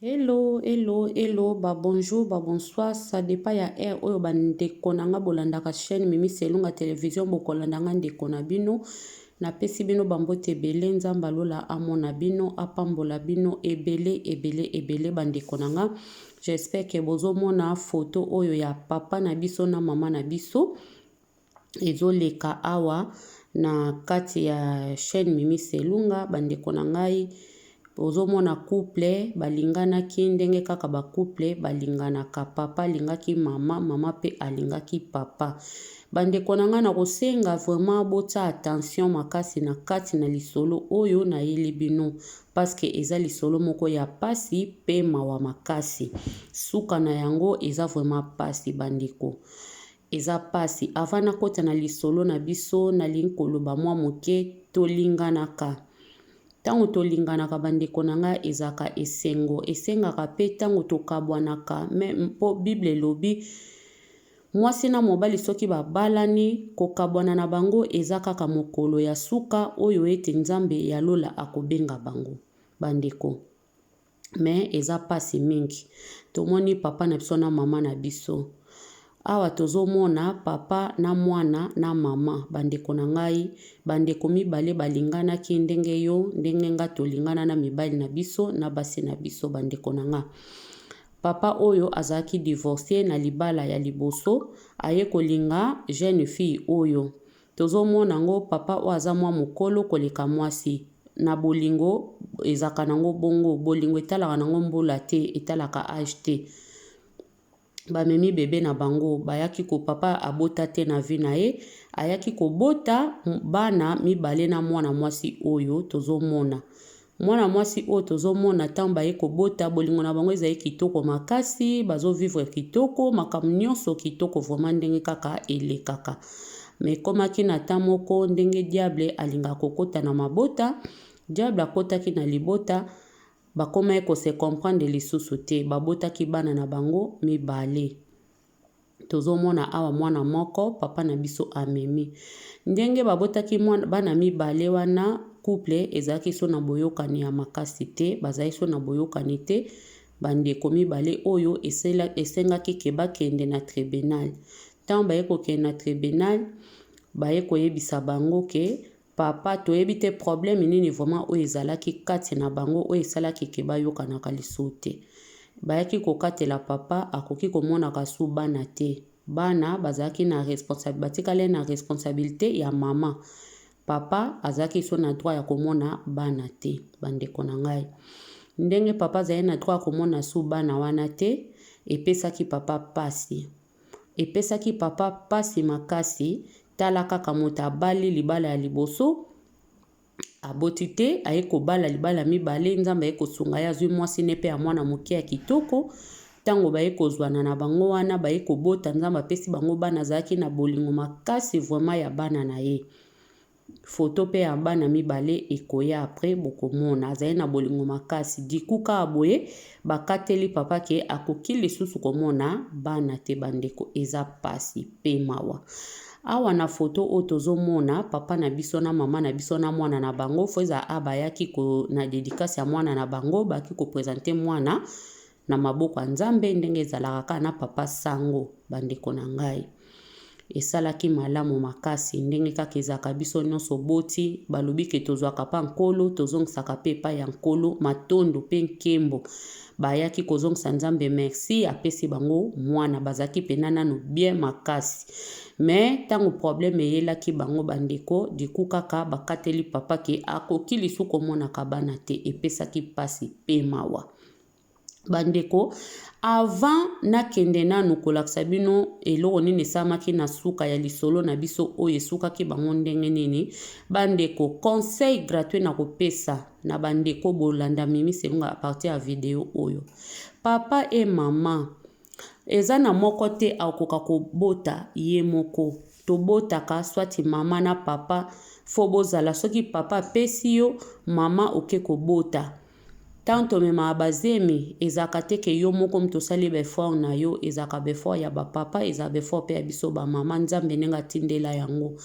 Hello hello hello ba bonjour ba bonsoir ça dépend ya heure oyo ba ndeko na nga bolandaka chaîne Mimi Selunga télévision bokolanda nga ndeko na bino napesi bino ba mbote ebele Nzambe alola amona bino apambola bino ebele ebele ebele ba ndeko na nga j'espère que bozomona photo oyo ya papa na biso na mama na biso ezoleka awa na kati ya chaîne Mimi Selunga bandeko na ngai ozomona couple balinganaki ndenge kaka ba couple balinganaka papa alingaki mama mama pe alingaki papa bandeko na ngai nakosenga vraiment botia attention makasi na kati na lisolo oyo nayeli bino parce que eza lisolo moko ya pasi pe mawa makasi suka na yango eza vraiment pasi bandeko Eza pasi. Avant nakota na lisolo na biso, nalingi koloba mwa moke. Tolinganaka. Tango tolinganaka bandeko na ngai ezalaka esengo. Esengaka pe tango tokabwanaka po bible elobi mwasi na mobali soki babalani, kokabwana na bango eza kaka mokolo ya suka oyo ete Nzambe ya lola akobenga bango. Bandeko. Mais eza pasi mingi tomoni papa na biso na mama na biso awa tozomona papa na mwana na mama bandeko na ngai bandeko mibale balinganaki ndenge yo ndenge nga tolingana na mibali na biso na basi na biso bandeko na nga papa oyo azalaki divorce na libala ya liboso aye kolinga jeune fille oyo Tozo mona ngo papa oyo aza mwa mukolo koleka mwasi na bolingo ezalaka nango bongo bolingo etalaka nango mbula te etalaka age te bamemi bebe na bango bayaki ko papa abota te na vie na ye ayaki kobota bana mibale na mwana mwasi oyo tozomona Mwana mwasi oyo tozo mona tango baye kobota bolingo na bango ezali kitoko makasi bazo vivre kitoko makambo nionso kitoko vraiment ndenge kaka elekaka mais ekomaki na temps moko ndenge diable alingaka kokota na mabota diable akotaki na libota bakomaki ko se comprendre lisusu te babotaki bana na bango mibale. Tozomona awa mwana moko papa na biso amemi. Ndenge babotaki mwana, bana mibale wana couple ezalaki so na boyokani ya makasi te, bazalaki so na boyokani te. Bandeko mibale oyo esela, esengaki ke bakende na tribunal. Ntango baye kokende na tribunal, baye koyebisa bango ke Papa toyebi te problème nini vraiment oyo ezalaki kati na bango oyo esalaki ke bayokanaka lisusu te. Bayaki kokatela papa akoki komonaka su bana te. Bana bazalaki na responsabilite batikali na responsabilite ya mama. Papa azalaki so na droit ya komona bana te bandeko na ngai. Ndenge papa azali na droit ya komona su bana wana te epesaki papa pasi. Epesaki papa pasi makasi tala kaka moto abali libala ya liboso aboti te aye kobala libala ya mibale nzambe aye kosunga ye azwi mwasi ne pe ya mwana moke ya kitoko ntango baye kozwana na bango wana baye kobota nzambe apesi bango bana azalaki na bolingo makasi vraiment ya bana na ye Photo pe ya bana mibale ekoya après bokomona azali na bolingo makasi du coup kaka boye bakateli papa ke akoki lisusu komona bana te bandeko eza pasi pe mawa awa na photo oyo tozomona papa na biso na mama na biso na mwana na bango fo ezala a bayaki ko na dedicace ya mwana na bango bayaki ko presente mwana na maboko ya Nzambe ndenge ezalaka kaka na papa sango bandeko na ngai esalaki malamu makasi ndenge kaka ezalaka biso nyonso boti balobi ke tozwaka pa nkolo tozongisaka pe epai ya nkolo matondo pe nkembo bayaki kozongisa Nzambe merci apesi bango mwana bazalaki pena nanu bien makasi me ntango problème eyelaki bango bandeko diku kaka bakateli papa ke akoki lisu komonaka bana te epesaki mpasi pe mawa Bandeko, avant nakende nanu kolakisa bino eloko nini esalamaki na suka ya lisolo na biso oyo esukaki bango ndenge nini, bandeko conseil gratuit nakopesa na bandeko bolanda Mimi Selunga à partir ya video oyo. Papa et maman, eza na moko te akoka kobota ye moko. Tobotaka soit mama na papa, faut bozala soki papa apesi yo, mama oke kobota. Tango tomemaka ba zemi ezalaka te ke yo moko mutu osali ba effort na yo, ezalaka ba effort ya ba papa, ezalaka ba effort pe ya biso ba mama, Nzambe ndenge atindela yango.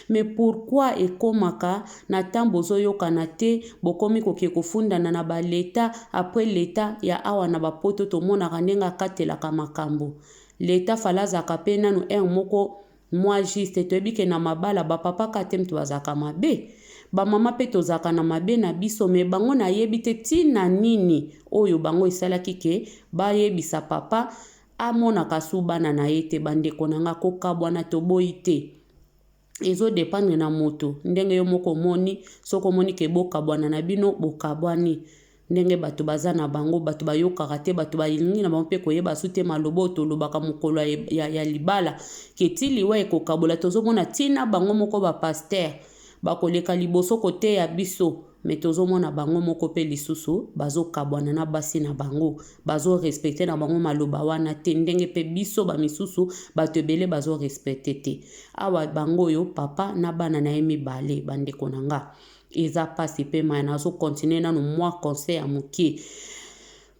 Mais pourquoi ekomaka na temps bozoyokana te, bokomi koke kofundana na ba l'etat, après l'etat ya awa na ba poto tomonaka ndenge akatelaka makambo. L'etat fallait azalaka pe nanu heure moko Mwa juste toyebi ke na mabala ba papa kaka te mutu bazalaka mabe ba mama pe tozalaka na mabe na biso mais bango nayebi te tina nini oyo bango esalaki ke bayebisa papa amonaka su bana na ye te ba ndeko na nga kokabwana toboyi te ezo dependre na mutu ndenge yo moko omoni soki omoni ke bokabwana na bino bokabwani Ndenge bato baza na bango, bato bayokaka te, bato balingi na bango mpe koyeba su te maloba oyo tolobaka mokolo ya, ya, ya libala ke ti liwa ekokabola. Tozomona ti na bango moko ba pasteur bakoleka liboso koteya biso me tozomona bango moko mpe lisusu bazokabwana na basi na bango, bazo respecte na bango maloba wana te, ndenge mpe biso bamisusu bato ebele bazo respecte te. Awa bango oyo papa na bana na ye mibale, bandeko na nga. Eza pasi pe mawa nazo continuer nanu mwa conseil ya mukie.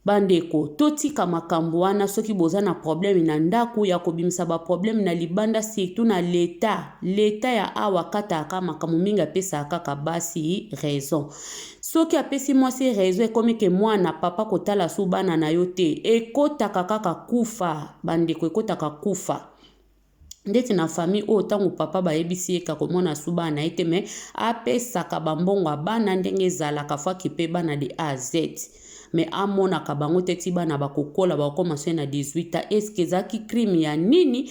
Ba ndeko totika makambu wana soki boza na problème na ndaku ya kobimisa ba problème na libanda surtout na l'etat. L'etat ya awa akataka kaka makambu mingi apesaka kaka basi raison. Soki apesi mwasi raison ekomi ke mwana papa kotala su bana na yo te ekotaka kaka kufa ba ndeko ekotaka kufa. Ndeti na famille oyo tango papa bayebisi ye ke akomona su bana na ye te mais apesaka ba mbongo ya bana ndenge ezalaka faut akipe bana de A à Z mais amonaka bango te ti bana bakokola bakokoma soki na 18 ans est ce que ezalaki crime ya nini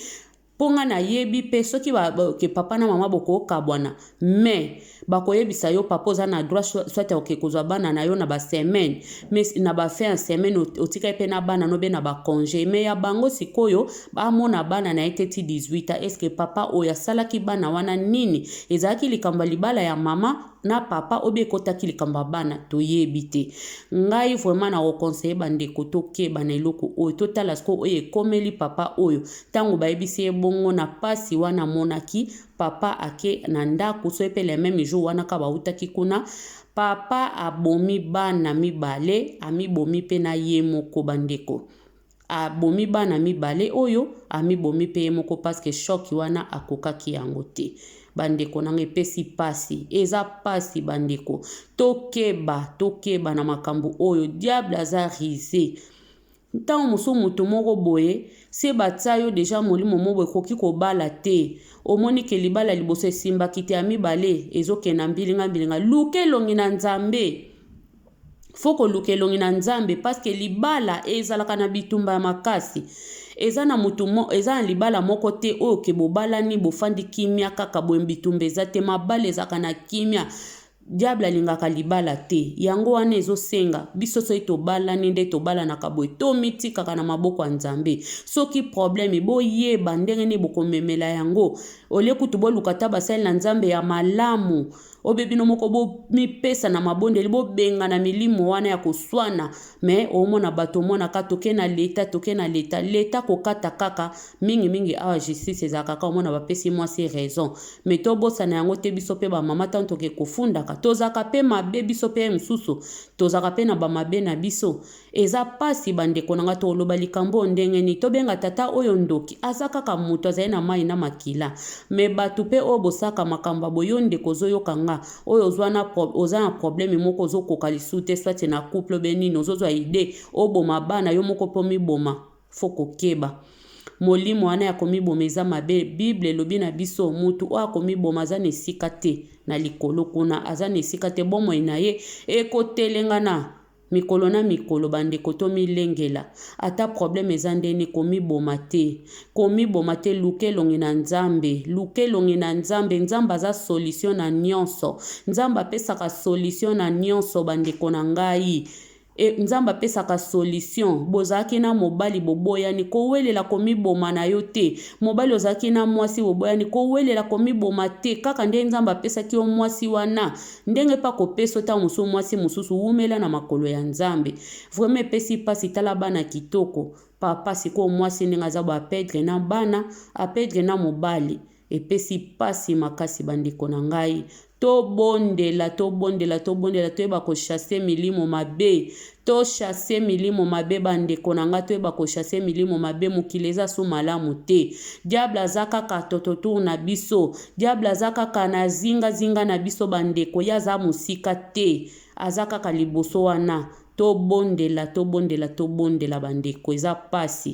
mpo nga nayebi mpe soki ba, ke papa na mama bokokabwana mais bakoyebisa yo papa oza na droit soit oke kozwa bana na yo na ba semaine mais na ba fin ya semaine otikali mpe na bana no be na ba congé mais ya bango sikoyo bamona bana na ye te ti 18 ans est ce que papa oyo asalaki bana wana nini ezalaki likambo ya libala ya mama na papa obi ekotaki likambo ya bana toyebi te ngai vraiment na koconseille bandeko tokeba na eloko oyo totala sikoyo oyo ekomeli papa oyo ntango bayebisi ye bongo na pasi wana amonaki Papa ake na ndaku soki pe le meme jour wana kaka bawutaki kuna papa abomi bana mibale amibomi pe na ye moko ba ndeko abomi bana mibale oyo amibomi pe ye moko parce que choc wana akokaki yango te ba ndeko nanga epesi pasi eza pasi ba ndeko tokeba tokeba na makambo oyo diable aza ruse Ntango mosusu moto moko boye se batia yo deja molimo moko boye ekoki kobala te omoni ke libala ya liboso esimbaki te ya mibale ezokende na mbilinga mbilinga luka elongi na Nzambe fo koluka elongi na Nzambe parce que libala ezalaka na bitumba ya makasi eza na moto mo, eza na libala moko te oyo ke bobalani bofandi kimia kaka boye bitumba eza te mabala ezalaka na kimia Diable alingaka libala te yango wana ezo senga biso soki tobalani nde tobalanaka boye tomitikaka na maboko ya Nzambe soki problème boyeba ndenge nini bokomemela yango olie kutu boluka ata basali na Nzambe ya malamu obe bino moko bomipesa na mabondeli bobengana milimo wana ya koswana mais omona bato omonaka toke na leta toke na leta leta kokata kaka mingi mingi awa justice ezalaka kaka omona bapesi mwasi raison mais tobosana yango te biso pe ba mama tango toke kofundaka tozalaka pe mabe biso pe mosusu tozalaka pe na ba mabe na biso eza pasi ba ndeko na nga toloba likambo oyo ndenge nini tobenga tata oyo ndoki aza kaka moto azali na mayi na makila mais bato pe oyo bosaka makambo ya boye yo ndeko ozoyoka nga oyo ozwa na oza na problème moko ozokoka lisusu te soit na couple obe nini ozozwa idee oboma bana yo moko pe omiboma faut kokeba molimo wana ya komiboma eza mabe bible elobi na biso mutu oyo akomiboma aza na esika te na likolo kuna aza na esika te bomoi na ye ekotelengana mikolo na mikolo bandeko tomilengela ata problème eza ndeni komiboma te komiboma te luka elongi na nzambe luka elongi na nzambe nzambe aza solution na nyonso nzambe apesaka solution na nyonso bandeko na ngai E, Nzambe apesaka solution. Bozalaki na mobali boboyani, kowelela komiboma na yo te. Mobali ozalaki na mwasi boboyani, kowelela komiboma te. Kaka ndenge Nzambe apesaki yo mwasi wana, ndenge pe akopesa yo ntango mosusu mwasi mosusu, wumela na makolo ya Nzambe. Vraiment epesi pasi, tala bana kitoko. Papa sikoyo mwasi ndenge aza boye apedre na bana, apedre na mobali. Epesi pasi makasi ba ndeko na ngai. Tobondela, tobondela, tobondela, toyeba kochasse milimo mabe. Tochasse milimo mabe bandeko na nga, toyeba kochasse milimo mabe. Mokili eza su malamu te. Diable aza kaka tototour na biso. Diable aza kaka na zinga zinga na biso bandeko. Ye aza mosika te. Aza kaka liboso wana. Tobondela, tobondela, tobondela bandeko. Eza pasi.